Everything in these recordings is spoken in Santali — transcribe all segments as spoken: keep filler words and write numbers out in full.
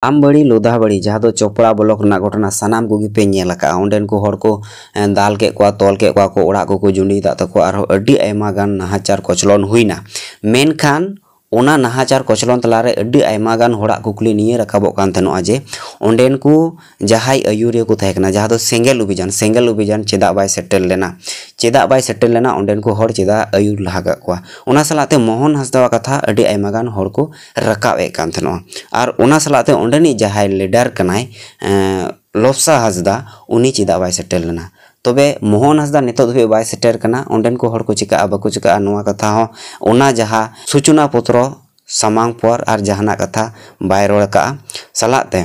ᱟᱢᱵᱟᱲᱤ ᱞᱳᱫᱷᱟᱵᱟᱲᱤ, ᱡᱟᱦᱟᱸ ᱫᱚ ᱪᱚᱯᱲᱟ ᱵᱞᱚᱠ ᱨᱮᱱᱟᱜ ᱜᱷᱚᱴᱚᱱᱟ, ᱥᱟᱱᱟᱢ ᱠᱚᱜᱮ ᱯᱮ ᱧᱮᱞ ᱟᱠᱟᱫᱼᱟ᱾ ᱚᱸᱰᱮᱱ ᱠᱚ ᱦᱚᱲ ᱠᱚ ᱮ, ᱫᱟᱞ ᱠᱮᱫ ᱠᱚᱣᱟ, ᱛᱚᱞ ᱠᱮᱫ ᱠᱚᱣᱟ ᱠᱚ, ᱚᱲᱟᱜ ᱠᱚᱠᱚ ᱡᱩᱸᱰᱤ ᱟᱠᱟᱫ ᱛᱟᱠᱚᱣᱟ, ᱟᱨᱦᱚᱸ ᱟᱹᱰᱤ ᱟᱭᱢᱟ ᱜᱟᱱ ᱱᱟᱦᱟᱪᱟᱨ ᱠᱚᱪᱞᱚᱱ ᱦᱩᱭᱱᱟ᱾ ᱢᱮᱱᱠᱷᱟᱱ ᱚᱱᱟ ᱱᱟᱦᱟᱪᱟᱨ ᱠᱚᱪᱞᱚᱱ ᱛᱟᱞᱟᱨᱮ ᱟᱹᱰᱤ ᱟᱭᱢᱟ ᱜᱟᱱ ᱦᱚᱲᱟᱜ ᱠᱩᱠᱞᱤ ᱱᱤᱭᱟᱹ ᱨᱟᱠᱟᱵᱚᱜ ᱠᱟᱱ ᱛᱟᱦᱮᱱᱚᱜᱼᱟ ᱡᱮ ᱚᱸᱰᱮᱱ ᱠᱚ ᱡᱟᱦᱟᱸᱭ ᱟᱹᱭᱩᱨᱤᱭᱟᱹ ᱠᱚ ᱛᱟᱦᱮᱸ ᱠᱟᱱᱟ, ᱡᱟᱦᱟᱸ ᱫᱚ ᱥᱮᱸᱜᱮᱞ ᱚᱵᱷᱤᱡᱟᱱ, ᱥᱮᱸᱜᱮᱞ ᱚᱵᱷᱤᱡᱟᱱ ᱪᱮᱫᱟᱜ ᱵᱟᱭ ᱥᱮᱴᱮᱨ ᱞᱮᱱᱟ? ᱪᱮᱫᱟᱜ ᱵᱟᱭ ᱥᱮᱴᱮᱨ ᱞᱮᱱᱟ? ᱚᱸᱰᱮᱱ ᱠᱚ ᱦᱚᱲ ᱪᱮᱫᱟᱜ ᱟᱹᱭᱩᱨ ᱞᱟᱦᱟ ᱠᱟᱜ ᱠᱚᱣᱟ? ᱚᱱᱟ ᱥᱟᱞᱟᱜ ᱛᱮ ᱢᱳᱦᱚᱱ ᱦᱟᱸᱥᱫᱟᱣᱟᱜ ᱠᱟᱛᱷᱟ ᱟᱹᱰᱤ ᱟᱭᱢᱟ ᱜᱟᱱ ᱦᱚᱲ ᱠᱚ ᱨᱟᱠᱟᱵ ᱮᱫ ᱠᱟᱱ ᱛᱟᱦᱮᱱᱚᱜᱼᱟ᱾ ᱟᱨ ᱚᱱᱟ ᱥᱟᱞᱟᱜ ᱛᱮ ᱚᱸᱰᱮᱱᱤᱡ ᱡᱟᱦᱟᱸᱭ ᱞᱤᱰᱟᱨ ᱠᱟᱱᱟᱭ, ᱮᱸ, ᱞᱚᱯᱥᱟ ᱦᱟᱸᱥᱫᱟ, ᱩᱱᱤ ᱪᱮᱫᱟᱜ ᱵᱟᱭ ᱥᱮᱴᱮᱨ ᱞᱮᱱᱟ? ᱛᱚᱵᱮ ᱢᱳᱦᱚᱱ ᱦᱟᱸᱥᱫᱟ ᱱᱤᱛᱚᱜ ᱫᱷᱟᱹᱵᱤᱡ ᱵᱟᱭ ᱥᱮᱴᱮᱨ ᱠᱟᱱᱟ᱾ ᱚᱸᱰᱮᱱ ᱠᱚ ᱦᱚᱲ ᱠᱚ ᱪᱤᱠᱟᱹᱜᱼᱟ, ᱵᱟᱠᱚ ᱪᱤᱠᱟᱹᱜᱼᱟ, ᱱᱚᱣᱟ ᱠᱟᱛᱷᱟ ᱦᱚᱸ, ᱚᱱᱟ ᱡᱟᱦᱟᱸ ᱥᱩᱪᱚᱱᱟ ᱯᱚᱛᱨᱚ ᱥᱟᱢᱟᱝ ᱯᱚᱨ ᱟᱨ ᱡᱟᱦᱟᱱᱟᱜ ᱠᱟᱛᱷᱟ ᱵᱟᱭ ᱨᱚᱲ ᱠᱟᱜᱼᱟ᱾ ᱥᱟᱞᱟᱜ ᱛᱮ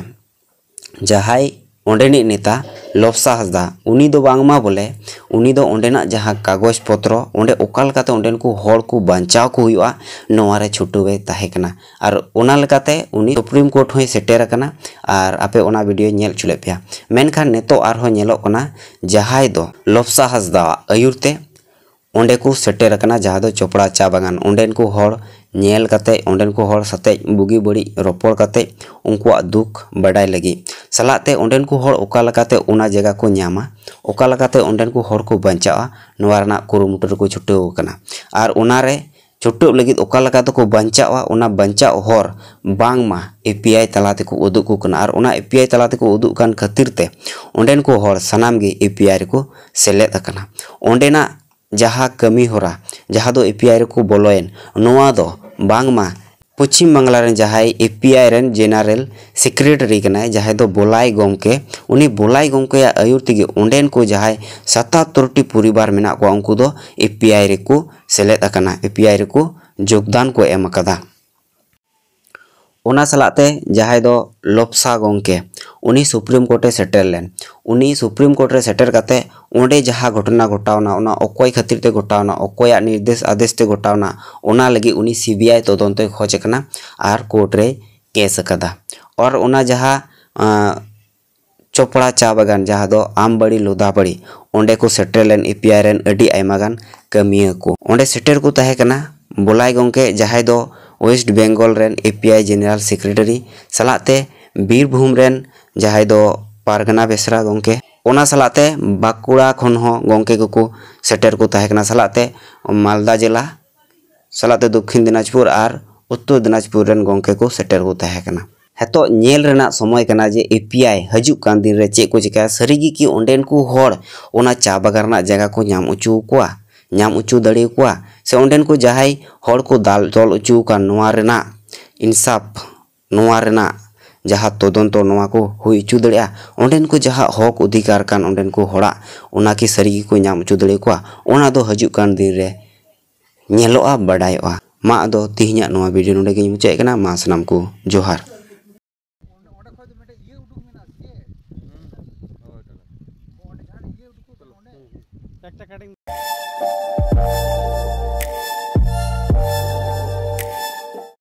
ᱡᱟᱦᱟᱸᱭ ᱚᱸᱰᱮᱱᱤᱡ ᱱᱮᱛᱟ ᱞᱚᱯᱥᱟ ᱦᱟᱸᱥᱫᱟ, ᱩᱱᱤ ᱫᱚ ᱵᱟᱝᱢᱟ ᱵᱚᱞᱮ, ᱩᱱᱤ ᱫᱚ ᱚᱸᱰᱮᱱᱟᱜ ᱡᱟᱦᱟᱸ ᱠᱟᱜᱚᱡᱽ ᱯᱚᱛᱨᱚ, ᱚᱸᱰᱮ ᱚᱠᱟ ᱞᱮᱠᱟᱛᱮ ᱚᱸᱰᱮᱱ ᱠᱚ ᱦᱚᱲ ᱠᱚ ᱵᱟᱧᱪᱟᱣ ᱠᱚ ᱦᱩᱭᱩᱜᱼᱟ, ᱱᱚᱣᱟ ᱨᱮ ᱪᱷᱩᱴᱟᱹᱣ ᱮ ᱛᱟᱦᱮᱸ ᱠᱟᱱᱟ᱾ ᱟᱨ ᱚᱱᱟ ᱞᱮᱠᱟᱛᱮ ᱩᱱᱤ ᱥᱩᱯᱨᱤᱢ ᱠᱳᱨᱴ ᱦᱚᱸᱭ ᱥᱮᱴᱮᱨ ᱟᱠᱟᱱᱟ᱾ ᱟᱨ ᱟᱯᱮ ᱚᱱᱟ ᱵᱷᱤᱰᱤᱭᱳ ᱧᱮᱞ ᱦᱚᱪᱚ ᱞᱮᱫ ᱯᱮᱭᱟ᱾ ᱢᱮᱱᱠᱷᱟᱱ ᱱᱤᱛᱚᱜ ᱟᱨᱦᱚᱸ ᱧᱮᱞᱚᱜ ᱠᱟᱱᱟ, ᱡᱟᱦᱟᱸᱭ ᱫᱚ ᱞᱚᱯᱥᱟ ᱦᱟᱸᱥᱫᱟᱣᱟᱜ ᱟᱹᱭᱩᱨ ᱛᱮ ᱚᱸᱰᱮ ᱠᱚ ᱥᱮᱴᱮᱨ ᱟᱠᱟᱱᱟ, ᱡᱟᱦᱟᱸ ᱫᱚ ᱪᱚᱯᱲᱟ ᱪᱟ ᱵᱟᱜᱟᱱ᱾ ᱚᱸᱰᱮᱱ ᱠᱚ ᱦᱚᱲ ᱧᱮᱞ ᱠᱟᱛᱮ, ᱚᱸᱰᱮᱱ ᱠᱚ ᱦᱚᱲ ᱥᱟᱛᱮᱡ ᱵᱩᱜᱤ ᱵᱟᱹᱲᱤᱡ ᱨᱚᱯᱚᱲ ᱠᱟᱛᱮ, ᱩᱱᱠᱩᱣᱟᱜ ᱫᱩᱠ ᱵᱟᱰᱟᱭ ᱞᱟᱹᱜᱤᱫ, ᱥᱟᱞᱟᱜ ᱛᱮ ᱚᱸᱰᱮᱱ ᱠᱚ ᱦᱚᱲ ᱚᱠᱟ ᱞᱮᱠᱟᱛᱮ ᱚᱱᱟ ᱡᱟᱭᱜᱟ ᱠᱚ ᱧᱟᱢᱟ, ᱚᱠᱟ ᱞᱮᱠᱟᱛᱮ ᱚᱸᱰᱮᱱ ᱠᱚ ᱦᱚᱲ ᱠᱚ ᱵᱟᱧᱪᱟᱜᱼᱟ, ᱱᱚᱣᱟ ᱨᱮᱱᱟᱜ ᱠᱩᱨᱩᱢᱩᱴᱩ ᱨᱮᱠᱚ ᱪᱷᱩᱴᱟᱹᱣ ᱟᱠᱟᱱᱟ᱾ ᱟᱨ ᱚᱱᱟᱨᱮ ᱪᱷᱩᱴᱟᱹᱜ ᱞᱟᱹᱜᱤᱫ ᱚᱠᱟ ᱞᱮᱠᱟ ᱛᱮᱠᱚ ᱵᱟᱧᱪᱟᱜᱼᱟ, ᱚᱱᱟ ᱵᱟᱧᱪᱟᱜ ᱦᱚᱨ ᱵᱟᱝᱢᱟ ᱮ ᱯᱤ ᱟᱭ ᱛᱟᱞᱟ ᱛᱮᱠᱚ ᱩᱫᱩᱜ ᱠᱚ ᱠᱟᱱᱟ᱾ ᱟᱨ ᱚᱱᱟ ᱮ ᱯᱤ ᱟᱭ ᱛᱟᱞᱟ ᱛᱮᱠᱚ ᱩᱫᱩᱜ ᱠᱟᱱ ᱠᱷᱟᱹᱛᱤᱨ ᱛᱮ ᱚᱸᱰᱮᱱ ᱠᱚ ᱦᱚᱲ ᱥᱟᱱᱟᱢ ᱜᱮ ᱮ ᱯᱤ ᱟᱭ ᱨᱮᱠᱚ ᱥᱮᱞᱮᱫ ᱟᱠᱟᱱᱟ᱾ ᱚᱸᱰᱮᱱᱟᱜ ᱡᱟᱦᱟᱸ ᱠᱟᱹᱢᱤ ᱦᱚᱨᱟ, ᱡᱟᱦᱟᱸ ᱫᱚ ᱮ ᱯᱤ ᱟᱭ ᱨᱮᱠᱚ ᱵᱚᱞᱚᱭᱮᱱ, ᱱᱚᱣᱟ ᱫᱚ ᱵᱟᱝᱢᱟ ᱯᱚᱪᱷᱤᱢ ᱵᱟᱝᱞᱟ ᱨᱮᱱ ᱡᱟᱦᱟᱸᱭ ᱮ ᱯᱤ ᱟᱭ ᱨᱮᱱ ᱡᱮᱱᱟᱨᱮᱞ ᱥᱮᱠᱨᱮᱴᱟᱨᱤ ᱠᱟᱱᱟᱭ, ᱡᱟᱦᱟᱸᱭ ᱫᱚ ᱵᱚᱞᱟᱭ ᱜᱚᱢᱠᱮ, ᱩᱱᱤ ᱵᱚᱞᱟᱭ ᱜᱚᱢᱠᱮᱭᱟᱜ ᱟᱹᱭᱩᱨ ᱛᱮᱜᱮ ᱚᱸᱰᱮᱱ ᱠᱚ ᱡᱟᱦᱟᱸᱭ ᱥᱟᱛᱟᱛᱛᱳᱨ ᱴᱤ ᱯᱚᱨᱤᱵᱟᱨ ᱢᱮᱱᱟᱜ ᱠᱚᱣᱟ, ᱩᱱᱠᱩ ᱫᱚ ᱮ ᱯᱤ ᱟᱭ ᱨᱮᱠᱚ ᱥᱮᱞᱮᱫ ᱟᱠᱟᱱᱟ, ᱮ ᱯᱤ ᱟᱭ ᱨᱮᱠᱚ ᱡᱳᱜᱽᱫᱟᱱ ᱠᱚ ᱮᱢ ᱟᱠᱟᱫᱟ᱾ ᱚᱱᱟ ᱥᱟᱞᱟᱜ ᱛᱮ ᱡᱟᱦᱟᱸᱭ ᱫᱚ ᱞᱚᱯᱥᱟ ᱜᱚᱢᱠᱮ, ᱩᱱᱤ ᱥᱩᱯᱨᱤᱢ ᱠᱳᱨᱴ ᱮ ᱥᱮᱴᱮᱨ ᱞᱮᱱ᱾ ᱩᱱᱤ ᱥᱩᱯᱨᱤᱢ ᱠᱳᱨᱴ ᱨᱮ ᱥᱮᱴᱮᱨ ᱠᱟᱛᱮ ᱚᱸᱰᱮ ᱡᱟᱦᱟᱸ ᱜᱷᱚᱴᱚᱱᱟ ᱜᱷᱚᱴᱟᱣᱱᱟ, ᱚᱱᱟ ᱚᱠᱚᱭ ᱠᱷᱟᱹᱛᱤᱨ ᱛᱮ ᱜᱷᱚᱴᱟᱣᱱᱟ, ᱚᱠᱚᱭᱟᱜ ᱱᱤᱨᱫᱮᱥ ᱟᱫᱮᱥ ᱛᱮ ᱜᱷᱚᱴᱟᱣᱱᱟ, ᱚᱱᱟ ᱞᱟᱹᱜᱤᱫ ᱩᱱᱤ ᱥᱤ ᱵᱤ ᱟᱭ ᱛᱚᱫᱚᱱᱛᱚᱭ ᱠᱷᱚᱡᱽ ᱟᱠᱟᱱᱟ ᱟᱨ ᱠᱳᱨᱴ ᱨᱮᱭ ᱠᱮᱥ ᱟᱠᱟᱫᱟ᱾ ᱟᱨ ᱚᱱᱟ ᱡᱟᱦᱟᱸ, ᱟᱸ, ᱪᱚᱯᱲᱟ ᱪᱟ ᱵᱟᱜᱟᱱ, ᱡᱟᱦᱟᱸ ᱫᱚ ᱟᱢᱵᱟᱲᱤ ᱞᱳᱫᱷᱟᱵᱟᱲᱤ, ᱚᱸᱰᱮ ᱠᱚ ᱥᱮᱴᱮᱨ ᱞᱮᱱ ᱮ ᱯᱤ ᱟᱭ ᱨᱮᱱ ᱟᱹᱰᱤ ᱟᱭᱢᱟ ᱜᱟᱱ ᱠᱟᱹᱢᱤᱭᱟᱹ ᱠᱚ᱾ ᱚᱸᱰᱮ ᱥᱮᱴᱮᱨ ᱠᱚ ᱛᱟᱦᱮᱸ ᱠᱟᱱᱟ ᱵᱚᱞᱟᱭ ᱜᱚᱢᱠᱮ, ᱡᱟᱦᱟᱸᱭ ᱫᱚ ᱳᱭᱮᱥᱴ ᱵᱮᱝᱜᱚᱞ ᱨᱮᱱ A P I general secretary, ᱥᱟᱞᱟᱜ ᱛᱮ ᱵᱤᱨᱵᱷᱩᱢ ᱨᱮᱱ ᱡᱟᱦᱟᱸᱭ ᱫᱚ ᱯᱟᱨᱜᱟᱱᱟ ᱵᱮᱥᱨᱟ ᱜᱚᱢᱠᱮ, ᱚᱱᱟ ᱥᱟᱞᱟᱜ ᱛᱮ ᱵᱟᱸᱠᱩᱲᱟ ᱠᱷᱚᱱ ᱦᱚᱸ ᱜᱚᱢᱠᱮ ᱠᱚᱠᱚ ᱥᱮᱴᱮᱨ ᱠᱚ ᱛᱟᱦᱮᱸ ᱠᱟᱱᱟ, ᱥᱟᱞᱟᱜ ᱛᱮ ᱢᱟᱞᱫᱟ ᱡᱮᱞᱟ ᱥᱟᱞᱟᱜ ᱛᱮ ᱫᱚᱠᱠᱷᱤᱱ ᱫᱤᱱᱟᱡᱽᱯᱩᱨ ᱟᱨ ᱩᱛᱛᱚᱨ ᱫᱤᱱᱟᱡᱽᱯᱩᱨ ᱨᱮᱱ ᱜᱚᱢᱠᱮ ᱠᱚ ᱥᱮᱴᱮᱨ ᱠᱚ ᱛᱟᱦᱮᱸ ᱠᱟᱱᱟ᱾ ᱱᱤᱛᱚᱜ ᱧᱮᱞ ᱨᱮᱱᱟᱜ ᱥᱚᱢᱚᱭ ᱠᱟᱱᱟ ᱡᱮ ᱮ ᱯᱤ ᱟᱭ ᱦᱤᱡᱩᱜ ᱠᱟᱱ ᱫᱤᱱ ᱨᱮ ᱪᱮᱫ ᱠᱚ ᱪᱤᱠᱟᱹᱭᱟ᱾ ᱥᱟᱹᱨᱤ ᱜᱮ ᱠᱤ ᱚᱸᱰᱮᱱ ᱠᱚ ᱦᱚᱲ ᱚᱱᱟ ᱪᱟ ᱵᱟᱜᱟᱱ ᱨᱮᱱᱟᱜ ᱡᱟᱭᱜᱟ ᱠᱚ ᱧᱟᱢ ᱦᱚᱪᱚ ᱟᱠᱚᱣᱟ, ᱧᱟᱢ ᱦᱚᱪᱚ ᱫᱟᱲᱮ ᱟᱠᱚᱣᱟ? ᱥᱮ ᱚᱸᱰᱮᱱ ᱠᱚ ᱡᱟᱦᱟᱸᱭ ᱦᱚᱲ ᱠᱚ ᱫᱟᱞ ᱛᱚᱞ ᱦᱚᱪᱚ ᱟᱠᱟᱱ, ᱱᱚᱣᱟ ᱨᱮᱱᱟᱜ ᱤᱱᱥᱟᱯ, ᱱᱚᱣᱟ ᱨᱮᱱᱟᱜ ᱡᱟᱦᱟᱸ ᱛᱚᱫᱚᱱᱛᱚ, ᱱᱚᱣᱟ ᱠᱚ ᱦᱩᱭ ᱦᱚᱪᱚ ᱫᱟᱲᱮᱭᱟᱜᱼᱟ? ᱚᱸᱰᱮᱱ ᱠᱚ ᱡᱟᱦᱟᱸ ᱦᱚᱠ ᱚᱫᱷᱤᱠᱟᱨ ᱠᱟᱱ ᱚᱸᱰᱮᱱ ᱠᱚ ᱦᱚᱲᱟᱜ, ᱚᱱᱟ ᱠᱤ ᱥᱟᱹᱨᱤ ᱜᱮᱠᱚ ᱧᱟᱢ ᱦᱚᱪᱚ ᱫᱟᱲᱮ ᱟᱠᱚᱣᱟ? ᱚᱱᱟ ᱫᱚ ᱦᱤᱡᱩᱜ ᱠᱟᱱ ᱫᱤᱱ ᱨᱮ ᱧᱮᱞᱚᱜᱼᱟ, ᱵᱟᱰᱟᱭᱚᱜᱼᱟ᱾ ᱢᱟ ᱟᱫᱚ ᱛᱮᱦᱮᱧᱟᱜ ᱱᱚᱣᱟ ᱵᱷᱤᱰᱤᱭᱳ ᱱᱚᱰᱮ ᱜᱤᱧ ᱢᱩᱪᱟᱹᱫ ᱠᱟᱱᱟ᱾ ᱢᱟ ᱥᱟᱱᱟᱢ ᱠᱚ ᱡᱚᱦᱟᱨ᱾